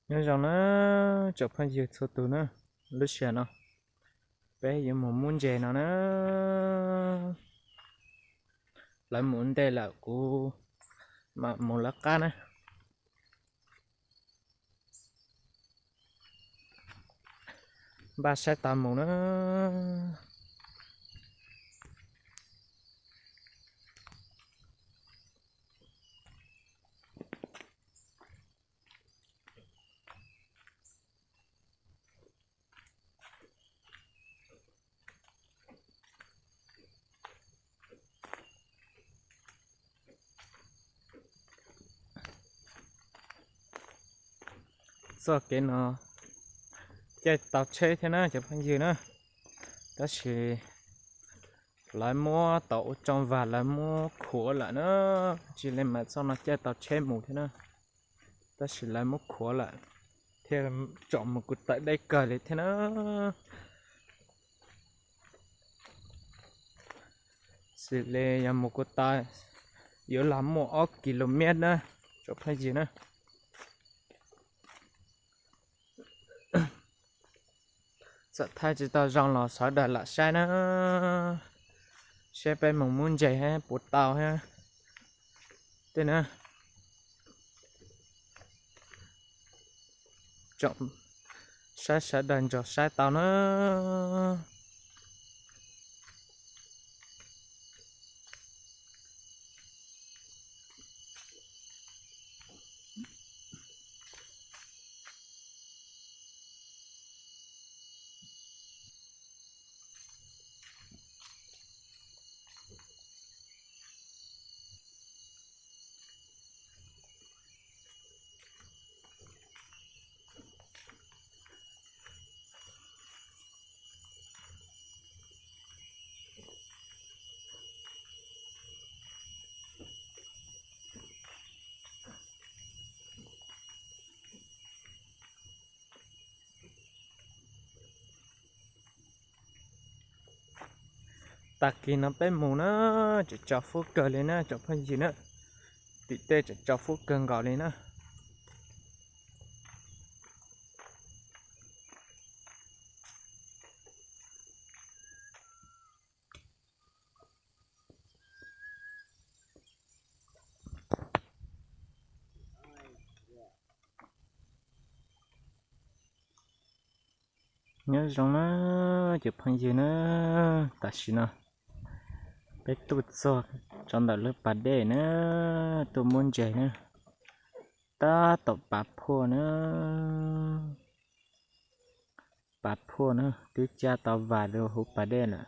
Nyob zoo na, tsoom phooj ywg txhua tus na, lub sij hawm no peb yuav mus muab ntses no na. Lawv mus ua ntej lawm, kuv mam mus lawv qab na. Npaj saib taws mus na. Txoj kev no caij tau tsheb thiab na cov phooj ywg na, tab sis lawv muab tau ua tsoo vag, lawv muab khuav lawm na, tsis li mas txoj no caij tau tsheb mus thiab na, tab sis lawv muab khuav lawm thiaj tsom mus kuv tawm deb kawg li thiab na. Xws li yog mus kuv tawm yuav los muaj ob kilomev na, tsoom phooj ywg na. Txawm thaij tsis tau zoo los sawv daws lam saib na, saib peb mus muab ntses puas tau thiab tej na. Tsoom saib sawv daws nrog saib tau na. Tag kis no peb mus na, tseem tso fub kawg li na cov phooj ywg na, tim tej tseem tso fub kawg nkaus li na. Nyob zoo na cov phooj ywg na, tam sim no peb tuaj txog rau ntawm lub pas dej na, tuaj muab ntses na, tab tom pav phuaj na, pav phuaj na, twb cab tau vas rau hauv pas dej lawm,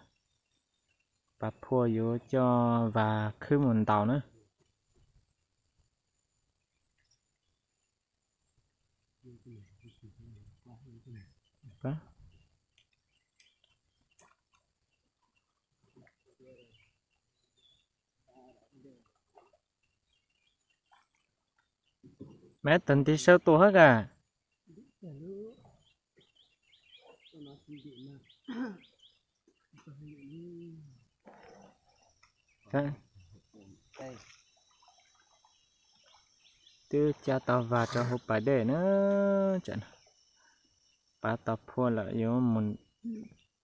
pav phuaj yuav coj vas khwb mus ntaus na. Meb tag nti sawb tua hab kas. Twb cab tau vas rau hauv pas dej na, pav tau phuaj lawm yuav mus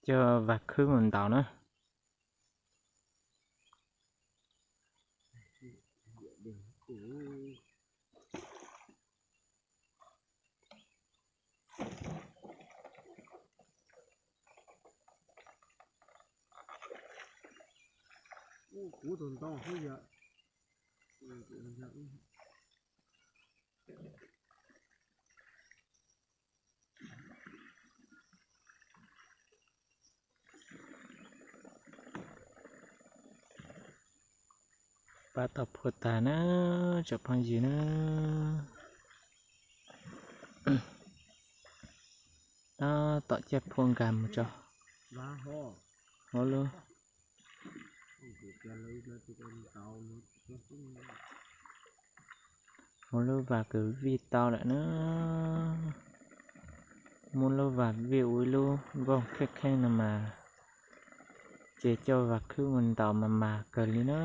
coj vas khwb mus ntaus na. Pav tau phuaj tag na, tsoom phooj ywg na. Tab tom caij phuaj nkag mus tso hauv lub, hauv lub vas kws vij tau lawm na. Muab lub vas vij ua ib lub nplooj kheej kheej no mas ces coj vas khwb mus ntaus mas mas kawg li na.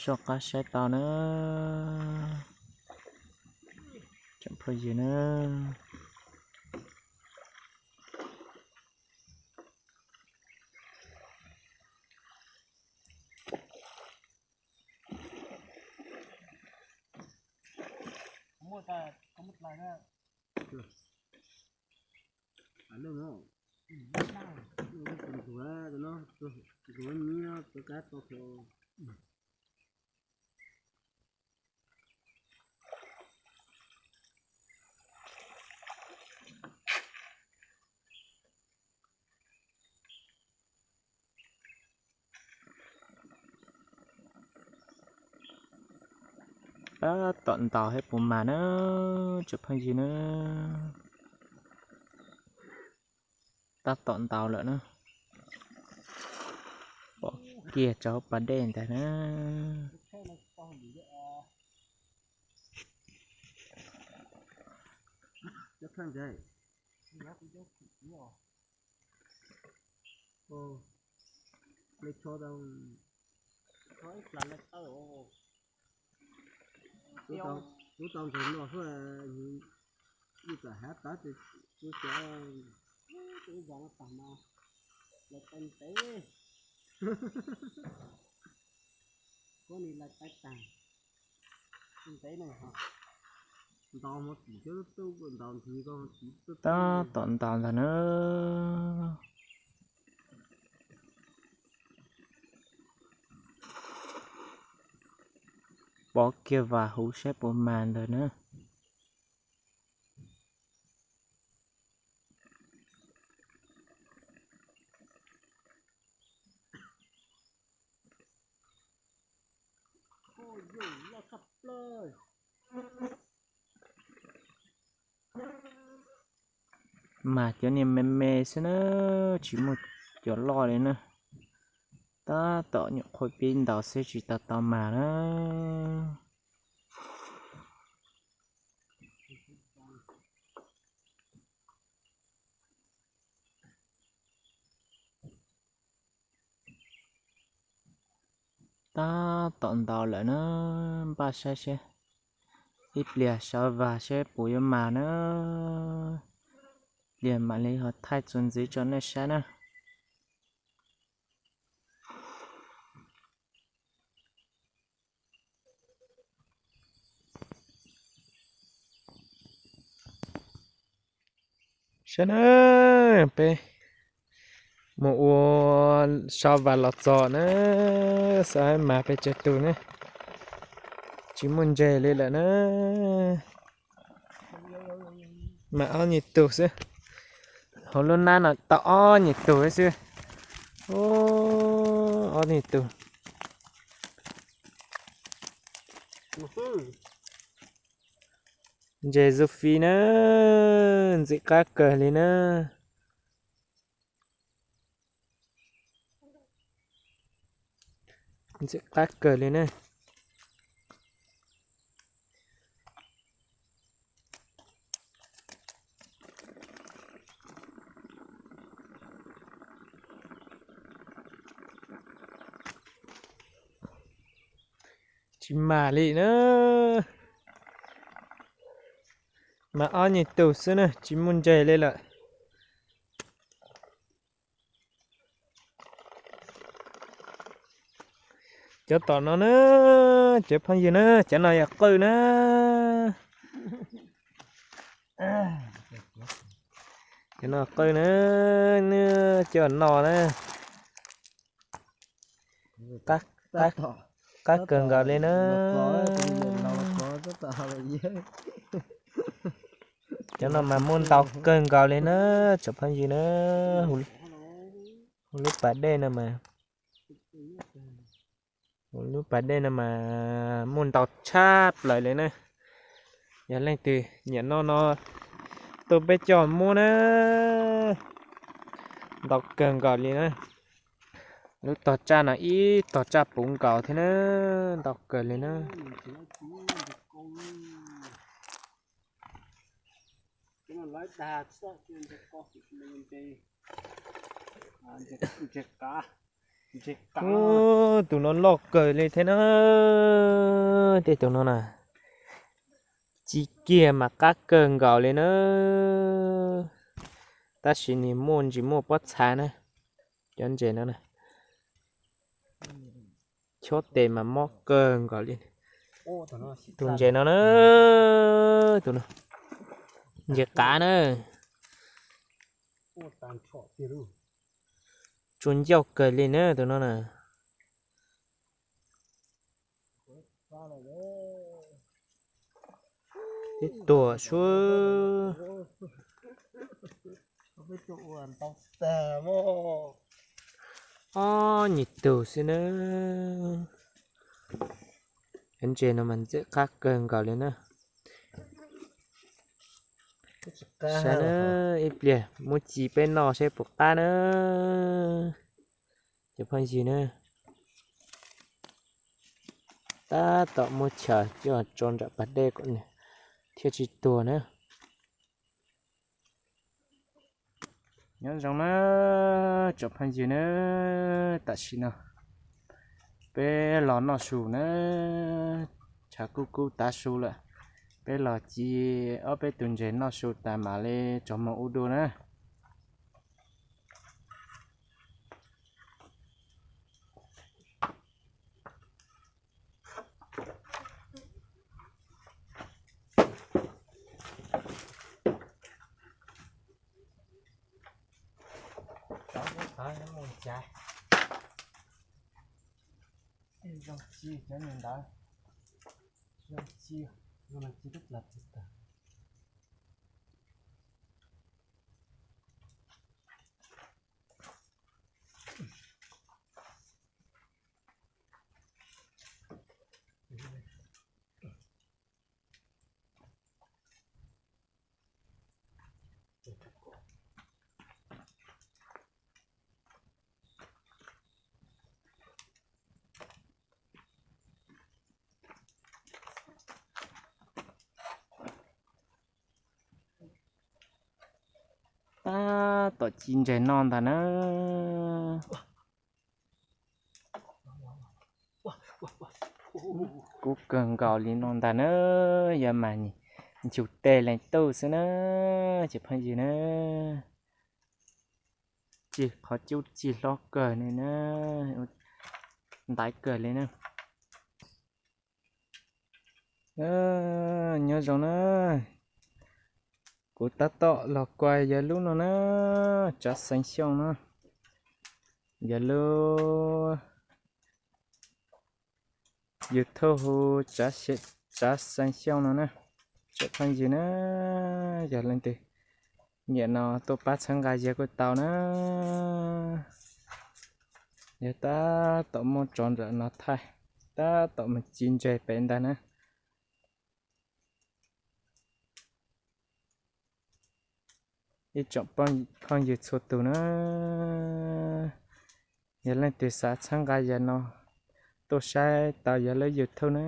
Soj qab saib tau na. Tsoom phooj ywg na, Tab tom ntaus thiab puas mag na, tsoom phooj ywg na. Tab tom ntaus lawm na. Pom kiag rau hauv pas dej ntag na. Kuv tau ntseeg no xwb, yus txawm hav tawv ces kuv xav ib zaug no tag no lawv tawv ntev, kuv nim lawv tawv tag ntev no. Tab tom ntaus ntag na. Pov kiag vas huv saib puas mag ntag na. Mas cov niag me me xwb na, tsis muaj cov loj li na. Tab tom nyuam qhuav pib ntaus xwb tsis tau tau mag na. Tab tom ntaus lawm na, npaj saib seb ib pliag sawv vas seb puas yuav mag na. Pliag mam li ho thaij txuas ntxiv rau nej saib na. Saib na, peb mus ua so vas los txog na, xav mas peb tsev tus ne, tsis muaj ntses li lawm na. Mas ob nyuag tug xwb, hauv lub nab no tau ob nyuag tug xwb. Ob nyuag tug. Ntses zoo fij na, ntxim qab kawg li na. Ntxim qab kawg li na. Tsis mam li na. Mas ob nyuag tug xwb na, tsis muaj ntses li lawm. Cov tom no na, cov phooj ywg na, cov no yog qwj na. Cov no qwj na, nws cov no na. Qab kawg nkaus li na. Cov no mas muaj ntau kawg nkaus li na, tsoom phooj ywg na. Hauv lub pas dej no mas, hauv lub pas dej no mas muaj ntau tshaj plaws li na. Yog leej twg nyiam noj no tuaj peb coj muab na. Ntau kawg nkaus li na. Lub tog tsaj no ib tog tsaj puv nkaus thiab na, ntau kawg li na. Tus no loj kawg li thiab na, tej tus no na. Ci kiag mas qab kawg nkaus li na. Tab sis nws muaj ntsis muaj pob txha na. Cov ntses no na, chob tes mas mob kawg nkaus li. Tus ntses no na, tus no, ntses qav na. Tsuas ncauj kawg li na tus no na. Tib tuam suab. Ob nyuag tug xwb na. Cov ntses no mas ntxim qab kawg nkaus li na. Saib na, ib pliag muab ci peb noj saib puas qab na. Cov phooj ywg na, tab tom muab chaws coj tso nram pas dej kom nws thiaj tsis tuag na. Nyob zoo na, tsoom phooj ywg na, tam sim no peb los noj su na, tshav kub kub tav su lawm, peb los ci ob peb tus ntses noj su tas mam li tso mus ua dua na. Zoo ci cov niag ntawd, zoo ci, zoo ci twb plas tsis tawg. Tab tom ci ntses noj ntag na. Kub kawg nkaus li no ntag na, yog mas nchug tes lees tuj xwb na, cov phooj ywg na. Cig qhov cub cig hlob kawg li na, ntaiv kawg li na. Nyob zoo na, kuv tab tom los kuas yog lub no na, Tsav Xeev Xyooj na, yog lub YouTube hu Tsav Xeev Xyooj no na, tsoom phooj ywg na, yog leej twg nyiam no tuaj pab txhawb nqa yawg kuj tau na. Yog tab tom muaj tsov ntawm no thaij, tab tom mus ci ntses pem ntag na. Ib tsoom phooj ywg txhua tus na, yog leej twg xav txhawb nqa yawg no, tuaj saib tau yawg lub YouTube na,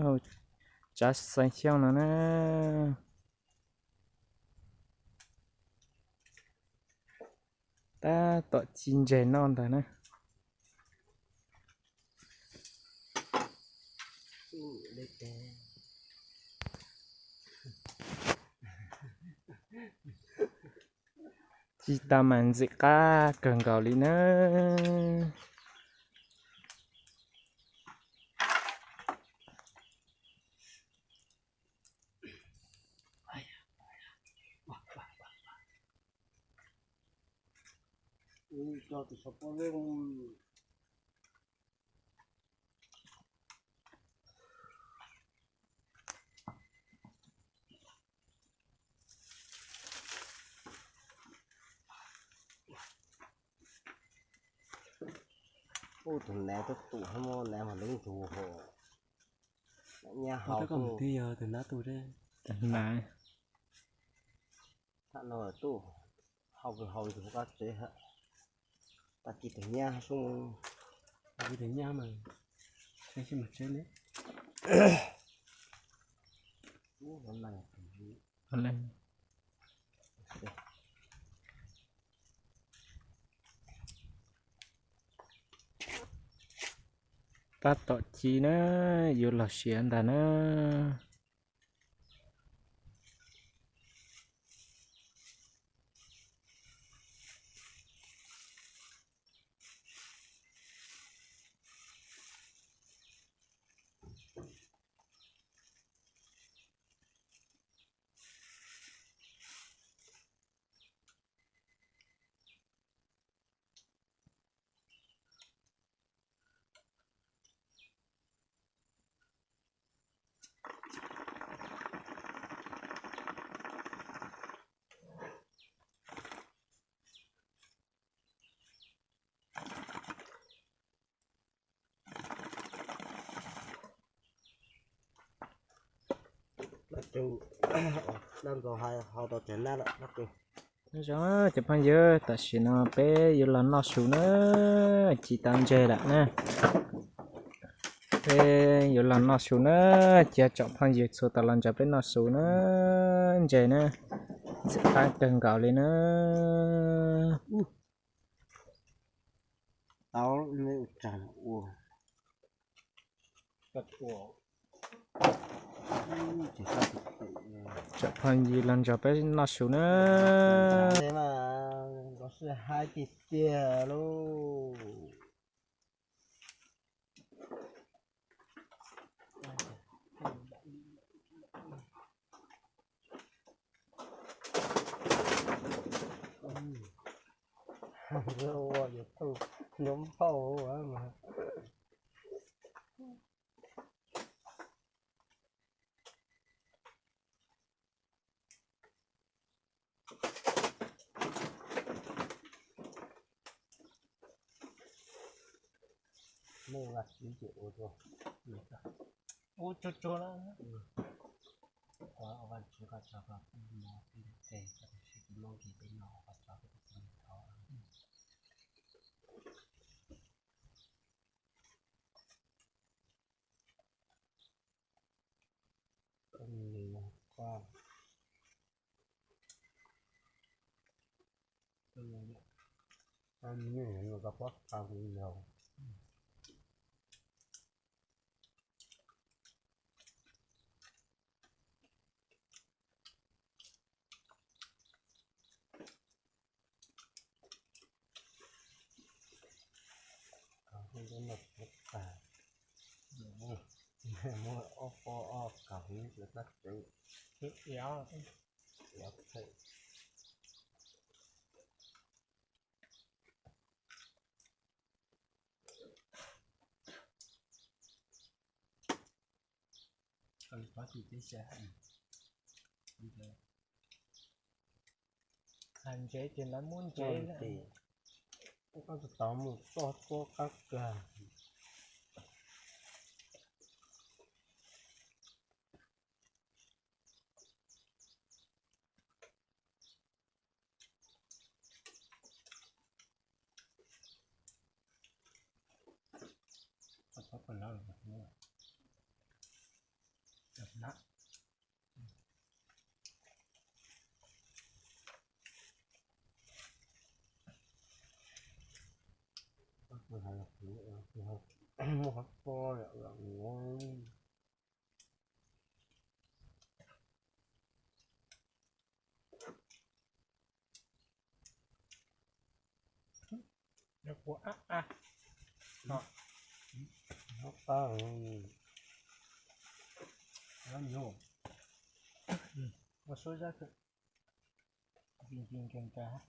hu Tsav Xeev Xyooj no na. Tab tom ci ntses noj ntag na. Ci tau mas ntxim qab kawg nkaus li na. Tus nav tuaj tum hab muab nav mas leej tus hos. Nyab hau tus, tus nav. Tham no tuaj hau hau tus koj tsev hab. Tag kis tus nyab sub, tag kis tus nyab mas tsev xwb mas tsev li. Tab tom ci na, yuav los siav ntag na. Nyob zoo cov phooj ywg, tam sim no peb yuav los noj su na, ci tau ntseg lawm na. Peb yuav los noj su na, cia tsoom phooj ywg txhua tus los nrog peb noj su na, ntseg na, ntxim qab kawg nkaus li na. Tsoom phooj ywg los nrog peb noj su na. Mas los sib haib tiag tiag lauj. Ua yuav tau nyob npauj mas. Ua tsuag tsuag na. Ua Vajtswv qhov tsav koj pub mov pub tes, tab sis kuv muab nkim peb no ua qhov tsav peb tus thov. Muaj ob pob ob kaus hwv lawv tab tsev. Ntsev ces lawv muab ntsev. Koj tau mus txoj txoj qab kag. Muaj qhov pob. Ua suab zab, nkees nkees.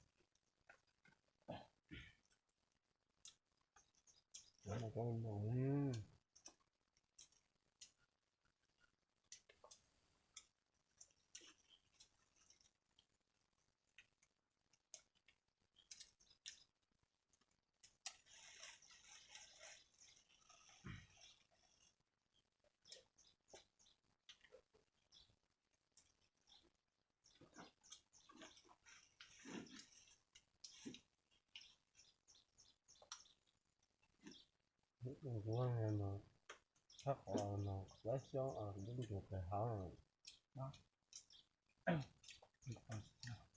Kuv no, tshab qhov no lawv xyoob lub ncuav pem hauv.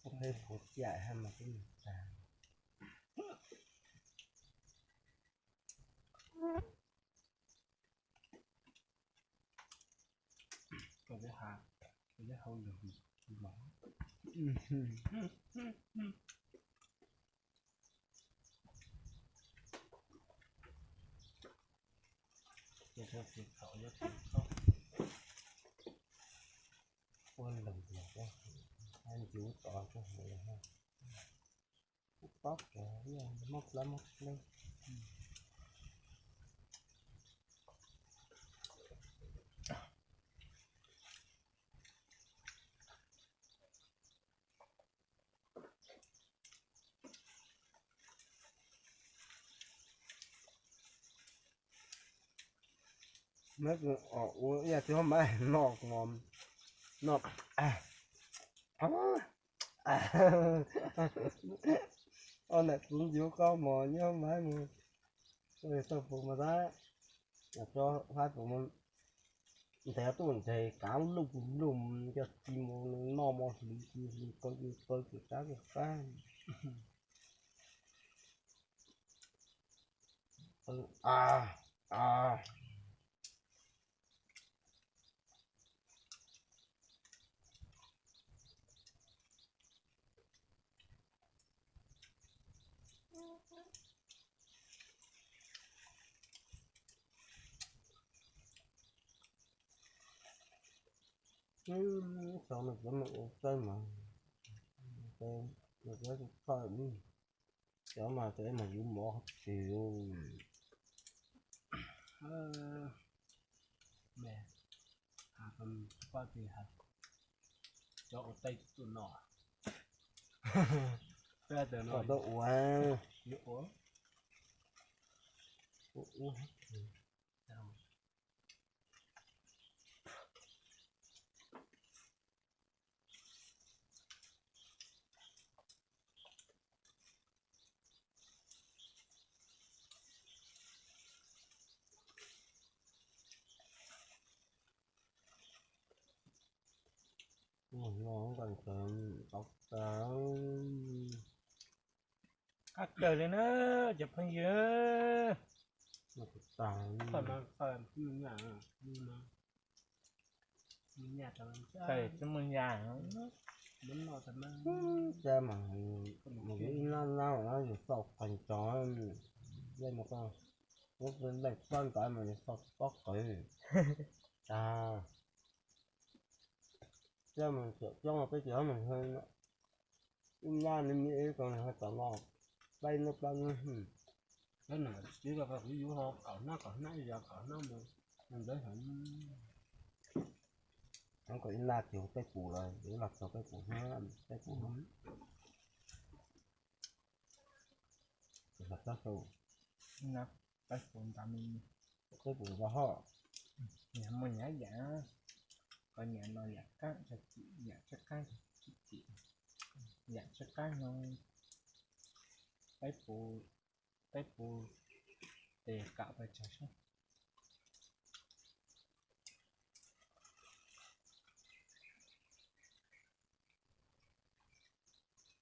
Ub, peb puv ciam hab mas peb mus tag. Ua lwm los, ncuv tod rau hauv, kuj paub kev, muab plab muab pleb. Mab ua ib yam twb mab noj mov, No, ob nam kuv ncuav koj mos nyob mab mus, tau pum mas tab, tso fab pum mus ntes tuaj ntes kav luj luj coj tsis mus noj mos hliv hliv hliv kaw kaw kaw ces kab kaw kab. Xyov no cov me ua txawj mas, cov mas cov mas yuav mov qhov twg. Cov ua teb tuaj no, kom tau ua. Qab kawg li na cov phooj ywg. Tsis muaj ya, cas mas mus ib nab nab no yus tau qeeg tso, dej no, lub dej pob ntawd mas yus tau pob qeeg. Cas thiab mus tseem coob peb cov mus ib nab ni mi ib ko ho tom no, peb hnub peb hnub. Peb nam txiv ko kuv yuav ho kaum hnab kaum hnab yog kaum hnab mus ntawd heev. Hnub ko ib nab tsis hu peb pum los yuav los txog peb pum hnab, peb pum hnab. Peb pum ntawd me me, peb pum ntawd ho. Niam muaj nyiam yam, koj nyiam no yam qab, yam tsawg qab, yam tsawg qab no, peb pum, peb pum tes kam pes tsawg seb.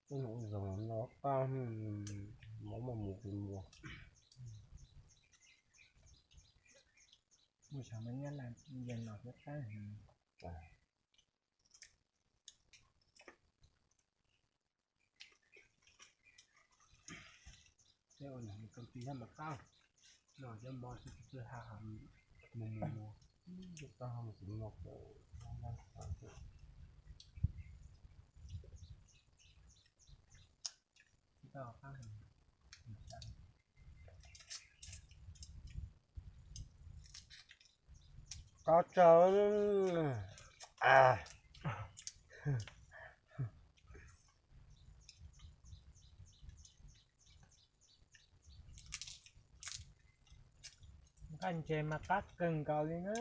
Peb mus ua zog no qab, mov mas mus kis mus. Muaj sab me nyab laj yeej no thiab qab heev. Peb ua nws koo ti thiab mas qab, no cov mov tsis txawj ha mus mus mus. Qab tsaug. Nqaij ntses mas qab kawg nkaus li na.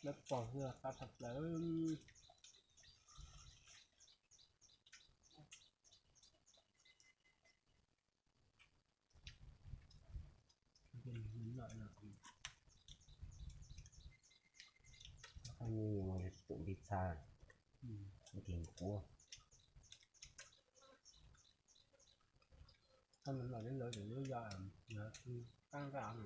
Lawv pom xwb qab tshaj plaws. Tus npis txha, tus npis quav. Koj mus noj lawv lub yog, yog qab nqaj.